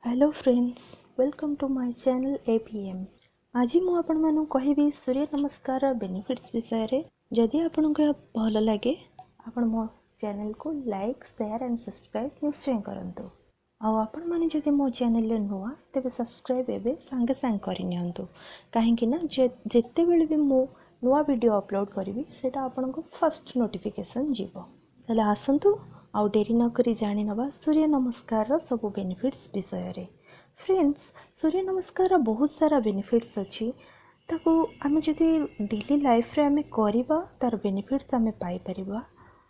Hello friends, welcome to my channel APM। ଆଜି ମୁଁ ଆପଣମାନଙ୍କୁ କହିବି ସୂର୍ଯ୍ୟ ନମସ୍କାରର ବେନିଫିଟ୍ସ ବିଷୟରେ। ଯଦି ଆପଣଙ୍କୁ ଏହା ଭଲ ଲାଗେ, ଆପଣ ମୋ ଚ୍ୟାନେଲକୁ ଲାଇକ୍, ସେୟାର ଆଣ୍ଡ ସବସ୍କ୍ରାଇବ୍ ନିଶ୍ଚୟ କରନ୍ତୁ। ଆଉ ଆପଣମାନେ ଯଦି ମୋ ଚ୍ୟାନେଲରେ ନୂଆ, ତେବେ ସବସ୍କ୍ରାଇବ୍ ଏବେ ସାଙ୍ଗେ ସାଙ୍ଗେ କରିନିଅନ୍ତୁ, କାହିଁକି ନା ଯେତେବେଳେ ବି ମୁଁ ନୂଆ ଭିଡ଼ିଓ ଅପଲୋଡ଼ କରିବି, ସେଇଟା ଆପଣଙ୍କୁ ଫାର୍ଷ୍ଟ ନୋଟିଫିକେସନ୍ ଯିବ। ତାହେଲେ ଆସନ୍ତୁ, ଆଉ ଡେରି ନକରି ଜାଣିନେବା ସୂର୍ଯ୍ୟ ନମସ୍କାରର ସବୁ ବେନିଫିଟ୍ସ ବିଷୟରେ। ଫ୍ରେଣ୍ଡସ୍, ସୂର୍ଯ୍ୟ ନମସ୍କାରର ବହୁତ ସାରା ବେନିଫିଟ୍ସ ଅଛି। ତାକୁ ଆମେ ଯଦି ଡେଲି ଲାଇଫ୍ରେ ଆମେ କରିବା, ତା'ର ବେନିଫିଟ୍ସ ଆମେ ପାଇପାରିବା।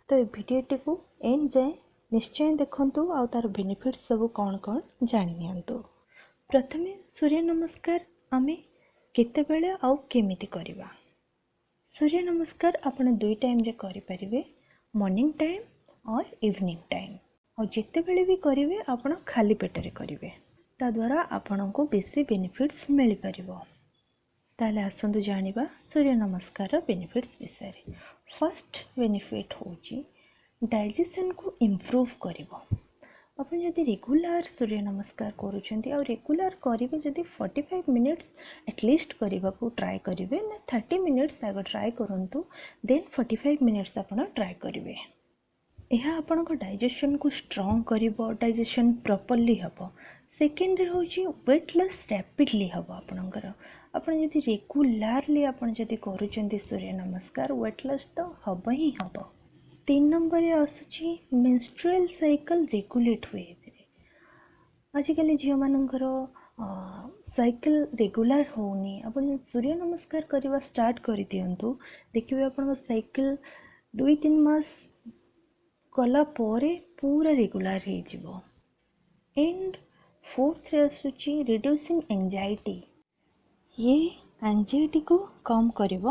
ତ ଏ ଭିଡ଼ିଓଟିକୁ ଏଣ୍ଡ ଯାଏଁ ନିଶ୍ଚୟ ଦେଖନ୍ତୁ ଆଉ ତା'ର ବେନିଫିଟ୍ସ ସବୁ କ'ଣ କ'ଣ ଜାଣି ନିଅନ୍ତୁ। ପ୍ରଥମେ ସୂର୍ଯ୍ୟ ନମସ୍କାର ଆମେ କେତେବେଳେ ଆଉ କେମିତି କରିବା? ସୂର୍ଯ୍ୟ ନମସ୍କାର ଆପଣ ଦୁଇ ଟାଇମ୍ରେ କରିପାରିବେ, ମର୍ଣ୍ଣିଂ ଟାଇମ୍ ଅର୍ ଇଭିନିଂ ଟାଇମ୍। ଆଉ ଯେତେବେଳେ ବି କରିବେ, ଆପଣ ଖାଲି ପେଟରେ କରିବେ। ତାଦ୍ୱାରା ଆପଣଙ୍କୁ ବେଶୀ ବେନିଫିଟ୍ସ ମିଳିପାରିବ। ତାହେଲେ ଆସନ୍ତୁ ଜାଣିବା ସୂର୍ଯ୍ୟ ନମସ୍କାରର ବେନିଫିଟ୍ସ ବିଷୟରେ। ଫାର୍ଷ୍ଟ ବେନିଫିଟ୍ ହେଉଛି ଡାଇଜେସନ୍କୁ ଇମ୍ପ୍ରୁଭ୍ କରିବ। ଆପଣ ଯଦି ରେଗୁଲାର ସୂର୍ଯ୍ୟ ନମସ୍କାର କରୁଛନ୍ତି, ଆଉ ରେଗୁଲାର କରିବେ ଯଦି, 45 ମିନିଟ୍ସ ଆଟଲିଷ୍ଟ କରିବାକୁ ଟ୍ରାଏ କରିବେ ନା, 30 ମିନିଟ୍ସ ଆଗ ଟ୍ରାଏ କରନ୍ତୁ, ଦେନ୍ 45 ମିନିଟ୍ସ ଆପଣ ଟ୍ରାଏ କରିବେ। ଏହା ଆପଣଙ୍କ ଡାଇଜେସନ୍କୁ ଷ୍ଟ୍ରଙ୍ଗ କରିବ, ଡାଇଜେସନ୍ ପ୍ରପରଲି ହେବ। ସେକେଣ୍ଡରେ ହେଉଛି ୱେଟ୍ ଲସ୍ ରାପିଡ଼ଲି ହେବ ଆପଣଙ୍କର। ଆପଣ ଯଦି ରେଗୁଲାରଲି ଆପଣ ଯଦି କରୁଛନ୍ତି ସୂର୍ଯ୍ୟ ନମସ୍କାର, ୱେଟ୍ ଲସ୍ ତ ହେବ ହିଁ ହେବ। ତିନି ନମ୍ବରରେ ଆସୁଛି ମେନ୍ଷ୍ଟ୍ରୁଆଲ୍ ସାଇକେଲ୍ ରେଗୁଲେଟ୍ ହୁଏ ଏଥିରେ। ଆଜିକାଲି ଝିଅମାନଙ୍କର ସାଇକେଲ୍ ରେଗୁଲାର ହେଉନି। ଆପଣ ଯଦି ସୂର୍ଯ୍ୟ ନମସ୍କାର କରିବା ଷ୍ଟାର୍ଟ କରିଦିଅନ୍ତୁ, ଦେଖିବେ ଆପଣଙ୍କ ସାଇକେଲ୍ 2-3 ମାସ କଲା ପରେ ପୁରା ରେଗୁଲାର ହେଇଯିବ। ଏଣ୍ଡ ଫୋର୍ଥରେ ଆସୁଛି ରିଡ୍ୟୁସିଂ ଏନ୍ଜାଇଟି। ଇଏ ଆଞ୍ଜାଇଟିକୁ କମ୍ କରିବ,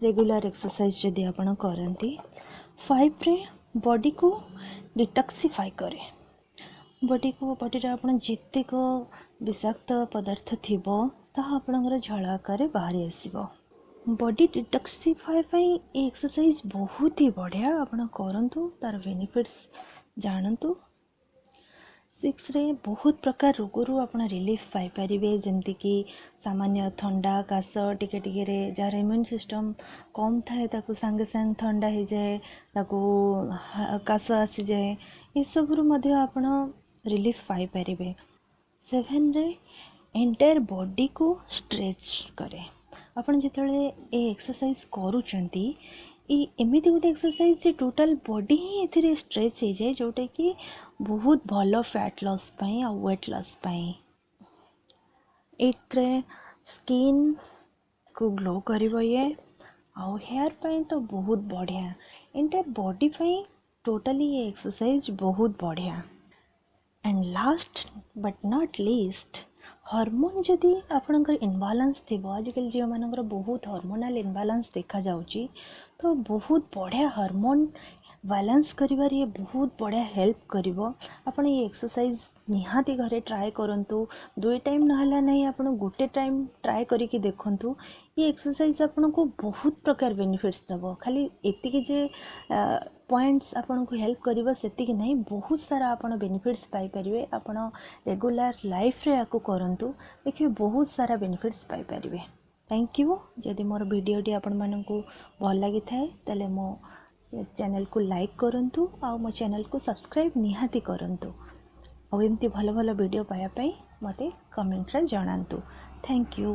ରେଗୁଲାର ଏକ୍ସରସାଇଜ୍ ଯଦି ଆପଣ କରନ୍ତି। ଫାଇଭରେ ବଡ଼ିକୁ ଡିଟକ୍ସିଫାଏ କରେ। ବଡ଼ିରେ ଆପଣ ଯେତେକ ବିଷାକ୍ତ ପଦାର୍ଥ ଥିବ, ତାହା ଆପଣଙ୍କର ଝାଳ ଆକାରରେ ବାହାରି ଆସିବ। ବଡ଼ି ଡିଟକ୍ସିଫାଏ ପାଇଁ ଏ ଏକ୍ସରସାଇଜ୍ ବହୁତ ହି ବଢ଼ିଆ। ଆପଣ କରନ୍ତୁ, ତା'ର ବେନିଫିଟ୍ସ ଜାଣନ୍ତୁ। ସିକ୍ସରେ ବହୁତ ପ୍ରକାର ରୋଗରୁ ଆପଣ ରିଲିଫ୍ ପାଇପାରିବେ, ଯେମିତିକି ସାମାନ୍ୟ ଥଣ୍ଡା, କାଶ ଟିକେ ଟିକେରେ। ଯାହାର ଇମ୍ୟୁନ୍ ସିଷ୍ଟମ୍ କମ୍ ଥାଏ, ତାକୁ ସାଙ୍ଗେ ସାଙ୍ଗେ ଥଣ୍ଡା ହେଇଯାଏ, ତାକୁ କାଶ ଆସିଯାଏ, ଏସବୁରୁ ମଧ୍ୟ ଆପଣ ରିଲିଫ୍ ପାଇପାରିବେ। ସେଭେନରେ ଏଣ୍ଟାୟାର ବଡ଼ିକୁ ଷ୍ଟ୍ରେଚ୍ କରେ। ଆପଣ ଯେତେବେଳେ ଏ ଏକ୍ସରସାଇଜ୍ କରୁଛନ୍ତି, ଏଇ ଏମିତି ଗୋଟେ ଏକ୍ସରସାଇଜ୍ ଯେ ଟୋଟାଲ୍ ବଡ଼ି ହିଁ ଏଥିରେ ଷ୍ଟ୍ରେଚ୍ ହେଇଯାଏ, ଯେଉଁଟାକି ବହୁତ ଭଲ ଫ୍ୟାଟ୍ ଲସ୍ ପାଇଁ ଆଉ ୱେଟ୍ ଲସ୍ ପାଇଁ। ଏଇଥିରେ ସ୍କିନ୍କୁ ଗ୍ଲୋ କରିବ ଇଏ, ଆଉ ହେୟାର୍ ପାଇଁ ତ ବହୁତ ବଢ଼ିଆ। ଏଣ୍ଟାୟାର ବଡ଼ି ପାଇଁ ଟୋଟାଲି ଏ ଏକ୍ସରସାଇଜ୍ ବହୁତ ବଢ଼ିଆ। And last but not least, hormone ଯଦି ଆପଣଙ୍କର ଇନବାଲାନ୍ସ ଥିବ, ଆଜିକାଲି ଝିଅମାନଙ୍କର ବହୁତ ହର୍ମୋନାଲ୍ ଇନବାଲାନ୍ସ ଦେଖାଯାଉଛି, ତ ବହୁତ ବଢ଼ିଆ ହର୍ମୋନ୍ ବାଲାନ୍ସ କରିବାରେ ଇଏ ବହୁତ ବଢ଼ିଆ ହେଲ୍ପ କରିବ। ଆପଣ ଏ ଏକ୍ସରସାଇଜ୍ ନିହାତି ଘରେ ଟ୍ରାଏ କରନ୍ତୁ। ଦୁଇ ଟାଇମ୍ ନହେଲା ନାହିଁ, ଆପଣ ଗୋଟେ ଟାଇମ୍ ଟ୍ରାଏ କରିକି ଦେଖନ୍ତୁ। ଏ ଏକ୍ସରସାଇଜ୍ ଆପଣଙ୍କୁ ବହୁତ ପ୍ରକାର ବେନିଫିଟ୍ସ ଦେବ। ଖାଲି ଏତିକି ଯେ ପଏଣ୍ଟସ୍ ଆପଣଙ୍କୁ ହେଲ୍ପ କରିବ ସେତିକି ନାହିଁ, ବହୁତ ସାରା ଆପଣ ବେନିଫିଟ୍ସ ପାଇପାରିବେ। ଆପଣ ରେଗୁଲାର ଲାଇଫ୍ରେ ୟାକୁ କରନ୍ତୁ, ଦେଖିବେ ବହୁତ ସାରା ବେନିଫିଟ୍ସ ପାଇପାରିବେ। Thank you. ଯଦି ମୋର ଭିଡ଼ିଓଟି ଆପଣମାନଙ୍କୁ ଭଲ ଲାଗିଥାଏ, ତାହେଲେ ମୋ ଚ୍ୟାନେଲକୁ ଲାଇକ୍ କରନ୍ତୁ ଆଉ ମୋ ଚ୍ୟାନେଲକୁ ସବସ୍କ୍ରାଇବ୍ ନିହାତି କରନ୍ତୁ। ଆଉ ଏମିତି ଭଲ ଭଲ ଭିଡ଼ିଓ ପାଇବା ପାଇଁ ମୋତେ କମେଣ୍ଟରେ ଜଣାନ୍ତୁ। Thank you.